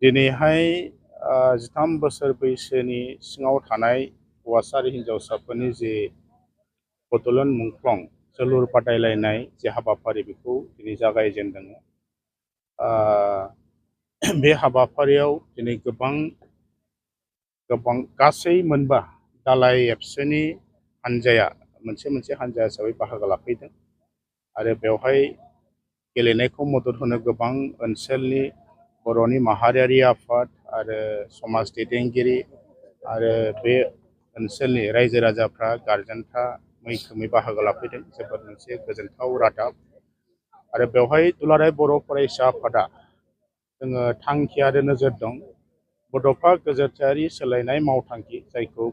दिनैहाय 13 बोसोर बैसोनि सिङाव थानाय हौवासा आरो हिन्जावसाफोरनि जे बड'लेण्ड मुंख्लं जोलुर बादायलायनाय जे हाबाफारि बेखौ दिनै जागायजेनदों। बे हाबाफारियाव दिनै गोबां गासै मोनबा दालाइ एबसुनि हान्जाया मोनसे हान्जा हिसाबै बाहागो लाफैदों आरो बेवहाय गेलेनायखौ मदद होनो गोबां ओनसोलनि बर'नि माहारियारि आफाद आरो समाज दैदेनगिरि आरो बे ओनसोलनि रायजो राजाफ्रा गारजेनफ्रा मैखोमै बाहागो लाफैदों। जोबोद मोनसे गोजोनथाव रादाब आरो बेवहाय दुलाराय बर' फरायसा आफादा जोङो थांखि आरो नोजोर दं बड'फा गोजोरथायारि सोलायनाय मावथांखि जायखौ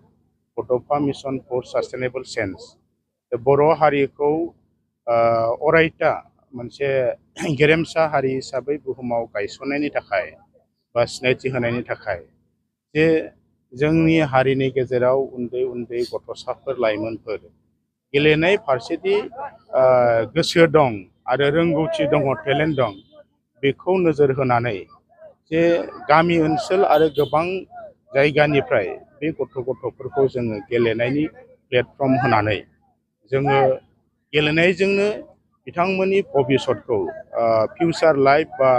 बड'फा मिशन फर सास्टेनेबल चेन्ज बर' हारिखौ अरायथा मोनसे गेरेमसा हारि हिसाबै बुहुमाव गायसननायनि थाखाय बा सिनायथि होनायनि थाखाय जे जोंनि हारिनि गेजेराव उन्दै उन्दै गथ'साफोर लाइमोनफोर गेलेनाय फारसेदि गोसो दं आरो रोंगौथि दङ, टेलेन्ट दं, बेखौ नोजोर होनानै जे गामि ओनसोल आरो गोबां जायगानिफ्राय बे गथ'फोरखौ जोङो गेलेनायनि प्लेटफर्म होनानै जोङो गेलेनायजोंनो बिथांमोननि भबिसतखौ फिउचार लाइफ बा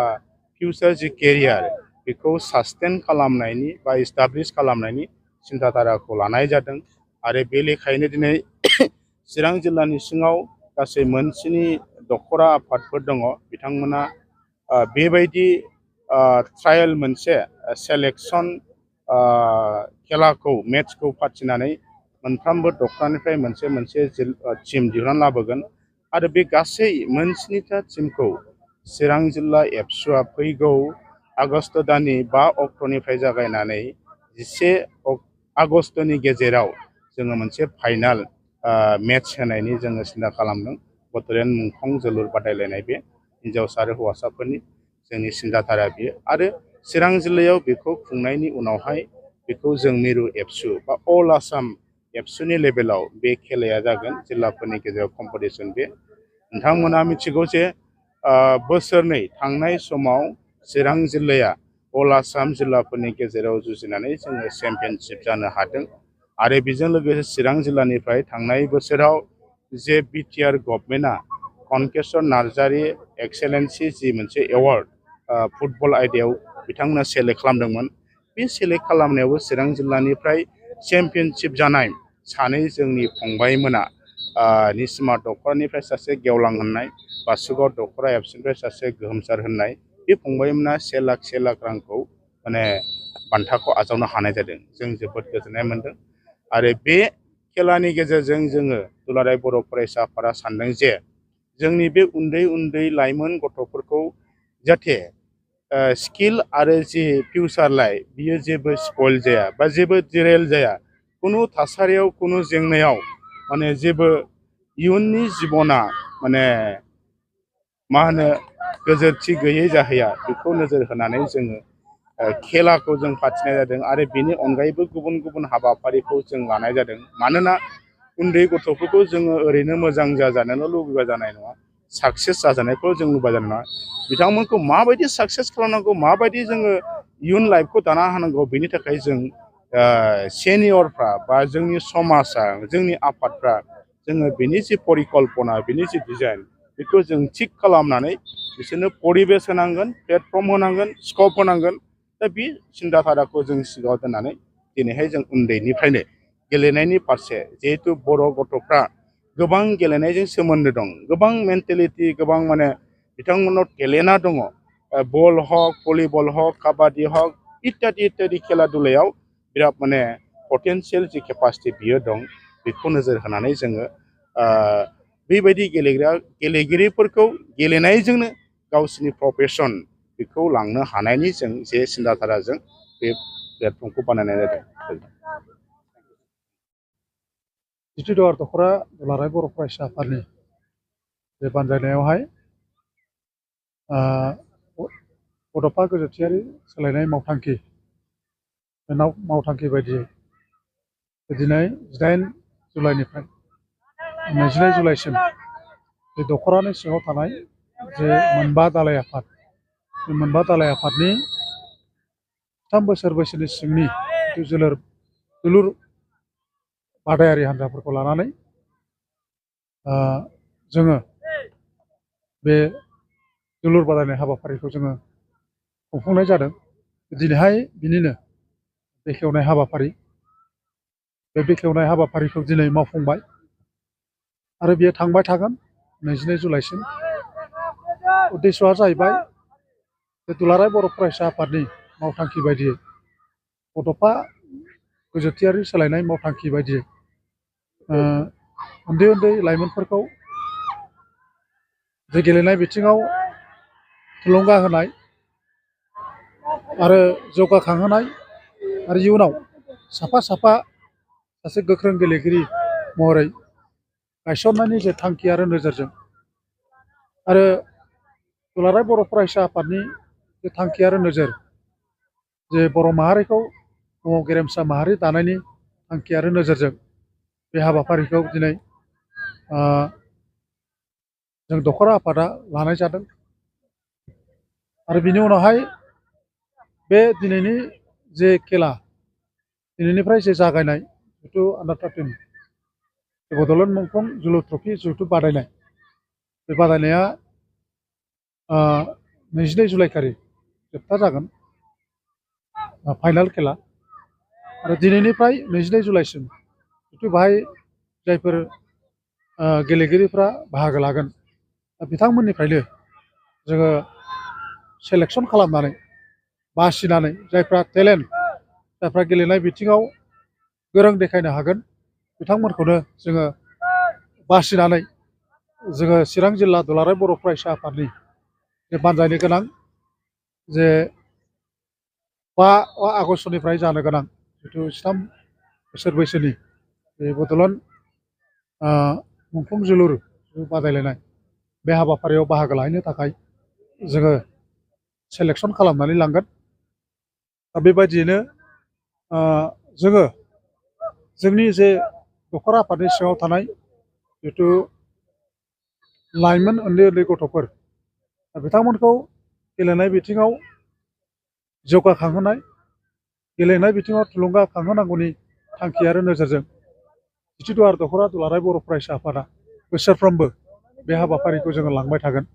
फिउचार जि केरियार बेखौ सास्टेन खालामनायनि बा इस्टाब्लिश खालामनायनि सिन्थाधाराखौ लानाय जादों। आरो बे लेखायैनो दिनै चिरां जिल्लानि सिङाव गासै मोनस्नि दखरा आफादफोर दङ। बिथांमोना बेबायदि ट्रायल मोनसे सेलेक्सन खेलाखौ मेट्सखौ फाथिनानै मोनफ्रोमबो दखरानिफ्राय मोनसे टिम दिहुननानै लाबोगोन आरो बे गासै मोनस्निथा टिमखौ चिरां जिल्ला एबसुआ फैगौ आगष्ट दाननि 5 अक्ट'निफ्राय जागायनानै 11 आगष्टनि गेजेराव जोङो मोनसे फाइनाल मेट्स होनायनि जोङो सिन्था खालामदों। बड'लेण्ड मुंख्लं जोलुर बादायलायनाय बे हिन्जावसा आरो हौवासाफोरनि जोंनि सिन्थाधारा बियो आरो चिरां जिल्लायाव बेखौ खुंनायनि उनावहाय बेखौ जों मिरु एबसु बा अल आसाम एबसुनि लेभेलाव बे खेलाया जागोन। जिल्लाफोरनि गेजेराव कम्पिटिसन बे नोंथांमोना मिथिगौ जे बोसोरनै थांनाय समाव चिरां जिल्लाया अल आसाम जिल्लाफोरनि गेजेराव जुजिनानै जोङो चेम्पियनशिप जानो हादों आरो बेजों लोगोसे चिरां जिल्लानिफ्राय थांनाय बोसोराव जे बिटिआर गभर्नमेन्टआ कनकेश्वर नार्जारि एक्सेलेन्सि जि मोनसे एवार्ड फुटबल आयदायाव बिथांमोना सेलेक्ट खालामदोंमोन। बे सेलेक्ट खालामनायावबो चिरां जिल्लानिफ्राय चेम्पियनशिप जानाय सानै जोंनि फंबायमोना निसिमा दखरानिफ्राय सासे गेवलां होननाय, बासुगाव दखरा एबसुनिफ्राय सासे गोहोमसार होननाय, बे फंबायमोना 1 लाख रांखौ माने बान्थाखौ आजावनो हानाय जादों। जों जोबोद गोजोननाय मोनदों आरो बे खेलानि गेजेरजों जोङो दुलाराय बर' फरायसा आफादा सानदों जे जोंनि बे उन्दै उन्दै लाइमोन गथ'फोरखौ जाहाथे स्किल आरो जि फिउचार लाइफ बियो जेबो स्पइल जाया बा जेबो डिरेल जाया, कुनु थासारियाव कुनु जेंनायाव माने जेबो इयुननि जिबना माने मा होनो गोजोरथि गैयै जाहैया, बेखौ नोजोर होनानै जोङो खेलाखौ जों फाथिनाय जादों आरो बेनि अनगायैबो गुबुन गुबुन हाबाफारिखौ जों लानाय जादों। मानोना उन्दै गथ'फोरखौ जोङो ओरैनो मोजां जाजानोल' लुबैबा जानाय नङा, साक्सेस जाजानायखौ जों लुबैबा जानाय नङा, बिथांमोनखौ माबायदि साक्सेस खालामनांगौ, माबायदि जोङो इयुन लाइफखौ दाना होनांगौ, बेनि थाखाय जों सेनियरफ्रा बा जोंनि समाजा, जोंनि आफादफ्रा जोङो बेनि जि परिकल्पना, बेनि जि डिजाइन बेखौ जों थिग खालामनानै बिसोरनो परिबेस होनांगोन, प्लेटफर्म होनांगोन, स्कप होनांगोन। दा बे सिन्थाधाराखौ जों सिगाङाव दोननानै दिनैहाय जों उन्दैनिफ्रायनो गेलेनायनि फारसे, जिहेथु बर' गथ'फ्रा गोबां गेलेनायजों सोमोन्दो दं, गोबां मेन्टेलिटि, गोबां माने बिथांमोनाव टेलेन्टआ दङ, बल हक, भलिबल हक, काबादि हक, इत्यादि खेला दुलायाव बिराद माने पटेन्सियेल जि केपासिटि बियो दं। बेखौ नोजोर होनानै जोङो बेबायदि गेलेगिरिफोरखौ गेलेनायजोंनो गावसिनि प्रफेसन बेखौ लांनो हानायनि जों जे सिन्थाधाराजों बे प्लेटफर्मखौ बानायनाय जादों। जितु दखरा दुलाराय बर' फरायसा आफादनि बे बानजायनायावहाय बड'फा गोजोरथियारि सोलायनाय मावथांखि, बे मावथांखि बायदियै दिनै 8 जुलाइनिफ्राय 22 जुलाइसिम बे दखरानि सिङाव थानाय जे मोनबा दालाइ आफाद, बे मोनबा दालाइ आफादनि 3 बोसोर बैसोनि सिंनि जोलुर बादायारि हान्जाफोरखौ लानानै जोङो बे जोलुर बादायनाय हाबाफारिखौ जोङो खुंफुंनाय जादों। दिनैहाय बिनिनो बेखेवनाय हाबाफारि, बे बेखेवनाय हाबाफारिखौ दिनै मावफुंबाय आरो बेयो थांबाय थागोन 22 जुलाइसिम। उद्देश्यआ जाहैबाय बे दुलाराय बर' फरायसा आफादनि मावथांखि बायदियै, बड'फा गोजोनथियारि सोलायनाय मावथांखि बायदियै उन्दै उन्दै लाइमोनफोरखौ जे गेलेनाय बिथिङाव थुलुंगा होनाय आरो जौगाखांहोनाय आरो इयुनाव साफा सासे गोख्रों गेलेगिरि महरै गायसननायनि जे थांखि आरो नोजोरजों आरो दुलाराय बर' फरायसा आफादनि जे थांखि आरो नोजोर, जे बर' माहारिखौ गेरेमसा माहारि दानायनि थांखि आरो नोजोरजों बे हाबाफारिखौ दिनै जों दख'रा आफादा लानाय जादों। आरो बिनि उनावहाय बे दिनैनि जे खेला, दिनैनिफ्राय जे जागायनाय जिथु अंडर-13 बड'लेण्ड मुंख्लं जोलुर ट्रफि जिथु बादायनाय, बे बादायनाया 22 जुलाइखालि जोबथा जागोन फाइनाल खेला। आरो दिनैनिफ्राय 22 जुलाइसिम जिथु बाहाय जायफोर गेलेगिरिफ्रा बाहागो लागोन, बिथांमोननिफ्रायनो जोङो सेलेक्सन खालामनानै बासिनानै जायफ्रा टेलेन्ट, जायफ्रा गेलेनाय बिथिङाव गोरों देखायनो हागोन, बिथांमोनखौनो जोङो बासिनानै जोङो चिरां जिल्ला दुलाराय बर' फरायसा आफादनि जे बानजायनो गोनां जे 5 आगस्टनिफ्राय जानो गोनां जिथु 3 बोसोर बैसोनि बे बड'लेण्ड मुंख्लं जोलुर बादायलायनाय, बे हाबाफारियाव बाहागो लाहैनो थाखाय जोङो सेलेक्सन खालामनानै लांगोन। दा बेबायदियैनो जोङो जोंनि जे दख'रा आफादनि सिङाव थानाय जिथु लाइमोन उन्दै उन्दै गथ'फोर, बिथांमोनखौ गेलेनाय बिथिङाव जौगाखांहोनाय, गेलेनाय बिथिङाव थुलुंगाखांहोनांगौनि थांखि आरो नोजोरजों जिथु दख'रा दुलाराय बर' फरायसा आफादा बोसोरफ्रोमबो बे हाबाफारिखौ जोङो लांबाय थागोन।